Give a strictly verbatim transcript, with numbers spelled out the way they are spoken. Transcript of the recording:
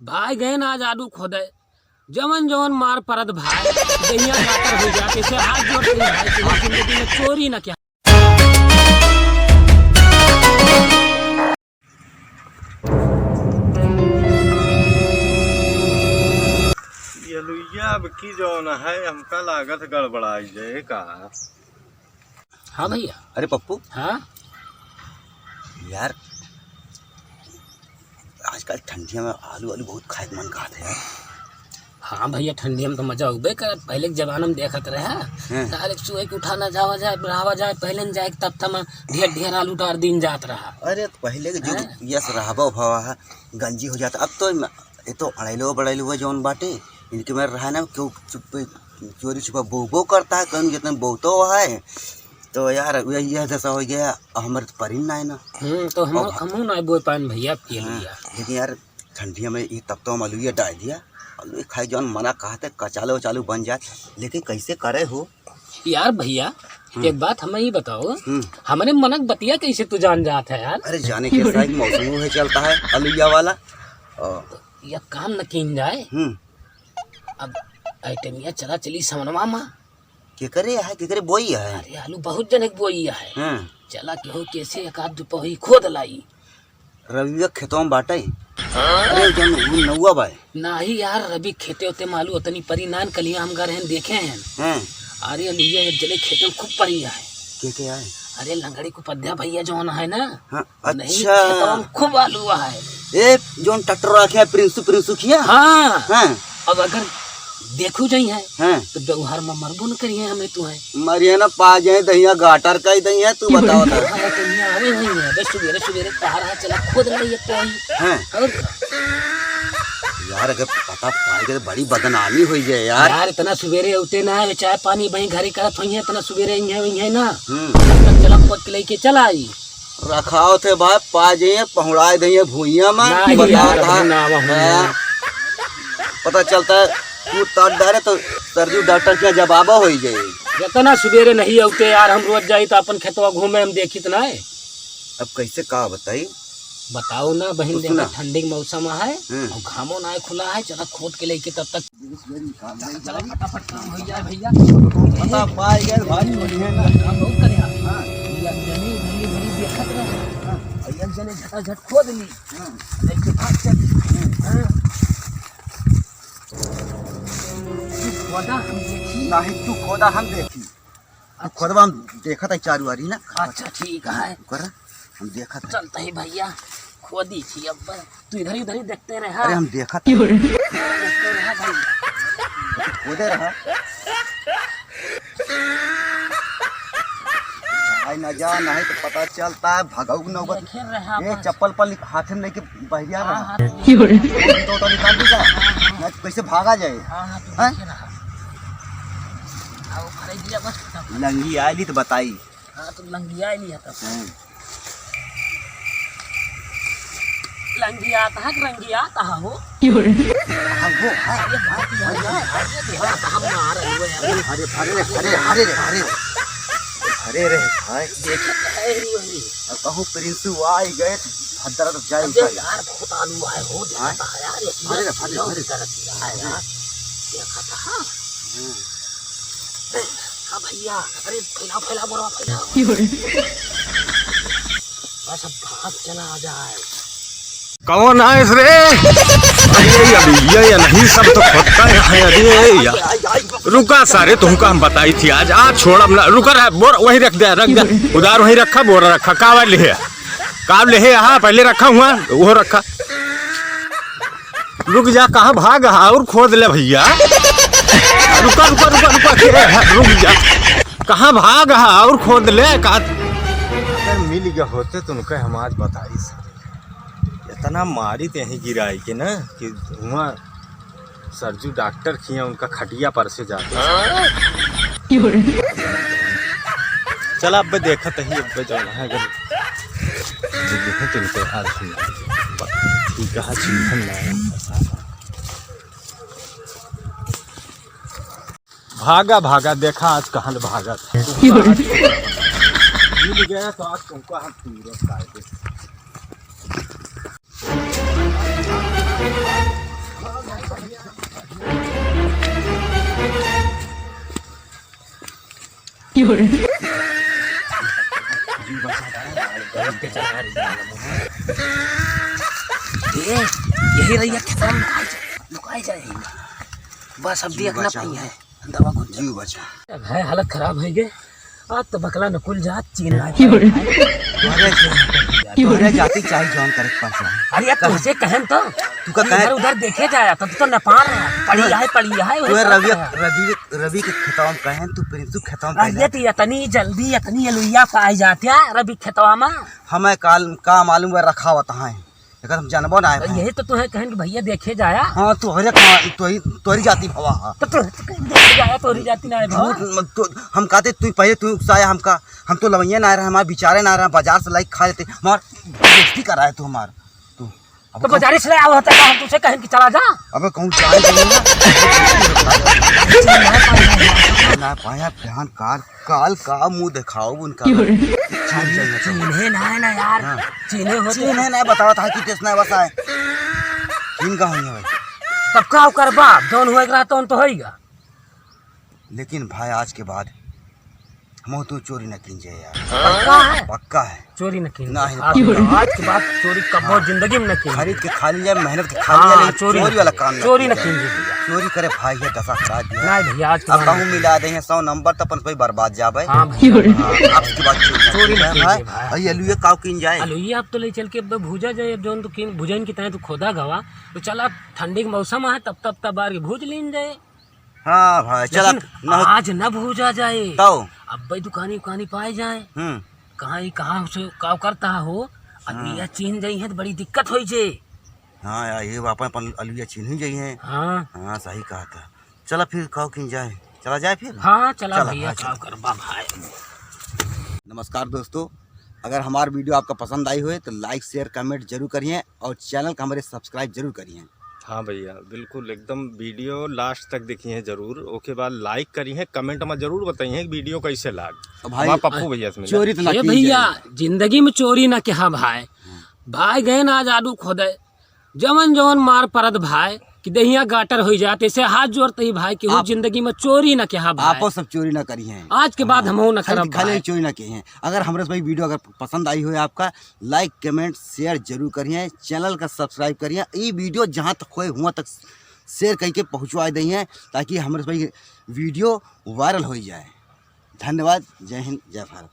भाई गए ना आज आलू खोदे, जवन जवन मार परत भाई, दहिया जाकर हो जाते से हाथ जोड़ के भाई, तेरी जिंदगी में चोरी ना क्या। ये लुइया अब की जौन है, हमका लागत गड़बड़ाई जाए का। हाँ भैया। अरे पप्पू। हाँ? यार, आजकल ठंडिया में आलू, आलू बहुत खाए के मन कहत है यार। हाँ भैया, ठंडिया में तो मजा अउबे करत। पहले के जमाना में देखत रहे, हाँ। डायरेक्ट सुबह के उठा ना जावा जाए, बढ़ावा जाए, पहले न जाए के तब तमा ढेर ढेर आलू डार दिन जात रहा। अरे, तो पहले के जो हाँ। यस रहबो भवा है, गंजी हो जाता। अब तो म-, ये तो अड़ैलो बड़ैलो जौन बाटे, इनके में रहा ना, क्यों चुप्पे, चोरी छुपा बो बो करता है, कहीं जितना बोतो है। तो यार, यह, यह दशा हो गया, अब हमारे तो परिन ना है ना। हम्म, तो हम, अब हमहू ना बोए पाएन भैया, के हाँ, लिया। लेकिन यार, ठंडिया में ये तब तो हम अलुइया डाल दिया, अलुए खाए जौन मना कहते कचालो उचालो बन जात, लेकिन कैसे करे हो? यार भैया, हम्म। एक बात हमें ही बताओ, हम्म। हमरे मनक बतिया कैसे तू जान जात है यार? अरे जाने के साथ मौसम है चलता है अलुइया वाला। और या काम न कीन जाए। हम्म। अब आइटमिया चला चली समनवा मा। केकरे है, केकरे बोई है? अरे आलू बहुत जने के बोई है। हाँ। चला केहू कैसे एक आध दुपही खोद लाई। रविया खेतवा में बाटे। अरे जौन उ नौवा बाय। नाही यार, रवि खेते ओते में आलू उतनी परी नान कलिया हम घर हैं देखे हैं। हाँ। अरे अलुइया एक जने खेते में खूब परी है। के के आए? अरे लंगड़ी कुपध्या भैया जौन है ना, हाँ। नहीं, अच्छा। खेतवा में खूब आलू है। ए, जौन ट्रैक्टर रखे है, प्रिंसु, प्रिंसु खिया? हाँ। हाँ। अब अगर देखू जाई है, हाँ। तो व्यवहार में मरबो न करी है हमें तू है। मरिए ना पा जाए, दहिया गाटर का ही दहिया, तू बताओ ना। हाँ, तो यहाँ आवे हुई है, बस सुबेरे, सुबेरे कहा रहा, चला खोद लाई एक तो ही। हाँ। और का? यार, अगर पता पाएगा तो बड़ी बदनामी हो जाए यार। यार, इतना सुबेरे उठे ना है, चाय पानी वहीं घरे करत होई है, इतना सुबेरे आई है, वहीं है ना। हम्म। तब तक चला खोद के लेके चला आई। रखाओ थे भाई, पा जाइए, पहुँड़ाए दइए भुइयां में, नहीं बताओ यार, था। ना, वहाँ हाँ। नहीं। पता चलता है, तू तार डारे तो सरजू डॉक्टर के जवाबा होई जाए। इतना सुबेरे नहीं आउते यार, हम रोज जाई तो अपन खेतवा घूमे, हम देखित ना है। अब कैसे का बताई? बताओ ना बहिन, कुछ देखो ना। ठंडी के मौसम है, हम्म। और घामो ना है, खुला है, चला खोद के लेके तब तक चला, चला, फटाफट काम हो जाए भैया। पता पाए गए भाई, बढ़िया ना। काम बहुत करे आप। हाँ। ये अंजनी इधरी उधरी देखत रहे। हाँ। और एक जने झटाझट खोद ली। हाँ। लेके भाग चल। हाँ। तू खोदा हम देखी। नहीं, तू खोदा हम देखी। तू खोदबा हम देखत है चारू आरी ना। अच्छा, ठीक है। कर, हम देखत है। चलते ही भैया, खोदी थी अब। तू इधर ही, उधर ही देखते रहा। अरे हम देखत है। देखते रहा भाई। तू खोदे रहा। भाई ना जा, नहीं तो पता चलता है, भगाऊ नौबत। देखे रहा ए, बस। चप्पल पल हाथ में लेके बहरिया हाँ, रहा। हाँ, तो तो निकाल दी का? नहीं तो कैसे भागा जाए? हाँ, हाँ, तो हैं? देखे रहा। आओ, खरीद लिया बस। लंगी आइली तो बताई। हाँ, तो लंगिया ही लिया था। हम्म। लंगिया था, लंगिया था हो। हाँ, वो, हाँ। अरे, बात ये है, अरे, अरे, देखा था, हम मार रहे हुए हैं। अरे, अरे, अरे, अरे, अरे, अरे, अरे, अरे, भाई। देखे तो है ही वही। अब कहूँ प्रिंसू आई गए, तो भद्रा तो जाए अरे उधर। यार, बहुत आलू है, हो, देखा हाँ? था यार, ये अरे, अरे, अरे। करत है यार। देखा था। हम्म। हाँ भैया, अरे फैलाओ, फैलाओ, बोरवा फैलाओ। बस अब भाग चला आ जाए। कौन आइस रे? अरे ये, ये, ये नहीं, सब तो खोदता है, अरे या। रुका सारे, तुमको हम बताई थी आज, आज छोड़, हम ना, रुका रहा, बोर वहीं रख दे, रख दे, उधार वहीं रखा, बोरा रखा, कावा ले है, काव ले है, हाँ, पहले रखा हुआ, वो रखा। रुक जा, कहाँ भाग हा? और खोद ले भैया। रुका, रुका, रुका, रुका, के है? रुक जा। कहाँ भाग हा? और खोद ले, का? अगर मिल गया होते तो उनके हम आज बताई सर। इतना मारी ते यहीं गिराई के ना कि हुआ सरजू डॉक्टर खिया उनका खटिया पर से जाते। चला, अब देखत ही, अब जौन है, अगर देखत उनको आज सुना। ठीक है, चिंतन ना है। भागा, भागा, देखा आज कहाँ भागा था। मिल गया तो आज तुमको हम पूरा काट दे। ए, यही रहिया खेतवा में लुकाई जा, लुकाई जाए। बस अब जी देखना बचा। पड़ी है, अंदरवा घुस जा। जी बचा। अब है हालत खराब है गे। आज तो बकला नकुल जात चीन ना पाए। तोहरे, तोहरे जाति चाहे जौन करे के पड़ जाए। अरे यार, तुझसे कहन तो तू का तू कहे? इधर उधर देखे जाया तो, तू तो नेपाल रहा। पड़ी है, पड़ी है, वही तोहरे बात रवि, है। रवि, रवि के खेतवा में कहे, तू प्रिंसू खेतवा में अरे पहले। ये तो इतनी जल्दी, इतनी अलुइया पाई जाती है रवि खेतवा में। हमें काल, का मालूम है रखा होता है, एकर हम जानबो ना है भाई। यही तो तुहे कहन कि भैया देखे जाया। हाँ, तोहरे का, तोहरी, तोहरी जाति भवा है। तो तोहरे तो कहीं देखे जाया, तोहरी जाति ना है भवा। झूठ मत, तो हम कहते तू पहले तू उकसाया हमका, हम तो लवैया ना रहे, हमारे विचारे ना रहे, बाजार से लाई खा लेते, हमार बेइज्जती कराए तू हमार, तू। अब तो कौन बाजारे से ले आओ होता है, हम तुझसे कहन कि चला जा। अबे कहूँ जाए तो नहीं ना। ना पाया ध्यान काल, काल का मुंह दिखाओ उनका। क्यों रे? चीन चाहिए तो। चीन्हे ना है ना यार। हाँ। चीन्हे होते चीन्हे हैं। ना बतावा था कि कितना बसा है। चीन का होइए भाई। तब का करबा? जौन होए के रहा तौन तो होइगा। लेकिन भाई आज के बाद हम तू चोरी न कीन जाए यार। पक्का है? पक्का है। चोरी न कीन। नहीं, आज, पक्का। आज के बाद चोरी कब्बो हाँ। जिंदगी में न कीन। खरीद के खा लीजिए, मेहनत के खा हाँ, लीजिए, लेकिन चोरी चोरी न वाला कीन। काम न चोरी न कीजिए। कीन जी भैया। चोरी करे भाई है दशा खराब दिया। नहीं भैया, आज के अब बाद कहूँ मिला दे हैं सौ नंबर तो अपन भाई बर्बाद जाबे। हाँ भैया। हाँ, अब की बात चोरी न चोरी न कीजिए कीन भाई। भाई। और ये लुए काव कीन जाए। अलुइया अब तो ले चल के अब तो भूजा जाए, अब जौन तो कीन भुजैन की तरह तो खोदा गवा। तो चला ठंडी के मौसम है, तब तब तब बार के भूज लीन जाए। हाँ भाई, चला लेकिन न हो आज न भूजा जाए। तौ? अब्बे दुकानी उकानी पाए जाए। हम्म। कहाँ ही कहाँ से काव करता हो, आदमी हाँ। या चीन जाई है तो बड़ी दिक्कत होई जे। हाँ यार, ये अपन, अपन अलुइया चीन ही जाई है। हाँ। हाँ, सही कहा था। चला फिर काव कीन जाए, चला जाए फिर। हाँ, चला चला, भैया, हाँ, चला। काव करबा भाई। नमस्कार दोस्तों, अगर हमार video आपका पसंद आई होए तो like, share, comment जरूर करिए और channel का हमारे subscribe जरूर करिए। हाँ भैया, बिल्कुल एकदम video last तक देखिए जरूर, ओके बाद like करिए, comment में जरूर बताइए कि video कैसे लाग। तो भाई, हमार पप्पू भैया से मिला। चोरी तो ना ए कीन भैया, जाए। जिंदगी में चोरी ना किहा भाई। हाँ। भाई गए ना आज आलू खोदे, जवन जवन मार परत भाई कि देहिया गाटर होई जात, ऐसे हाथ जोड़ते ही भाई कि हूँ आप, जिंदगी में चोरी ना किहा भाई। आपो सब चोरी ना करिए। आज के बाद हाँ। हमहू ना खाली, करब खाली भाई। चोरी ना किए। अगर हमरे भाई video अगर पसंद आई हो आपका, like, comment, share जरूर करिए, channel का subscribe करिए। ई video जहाँ तक होए हुआ तक share करके पहुँचवा दइए, ताकि हमरे भाई video viral हो जाए। धन्यवाद, जय हिंद, जय भारत।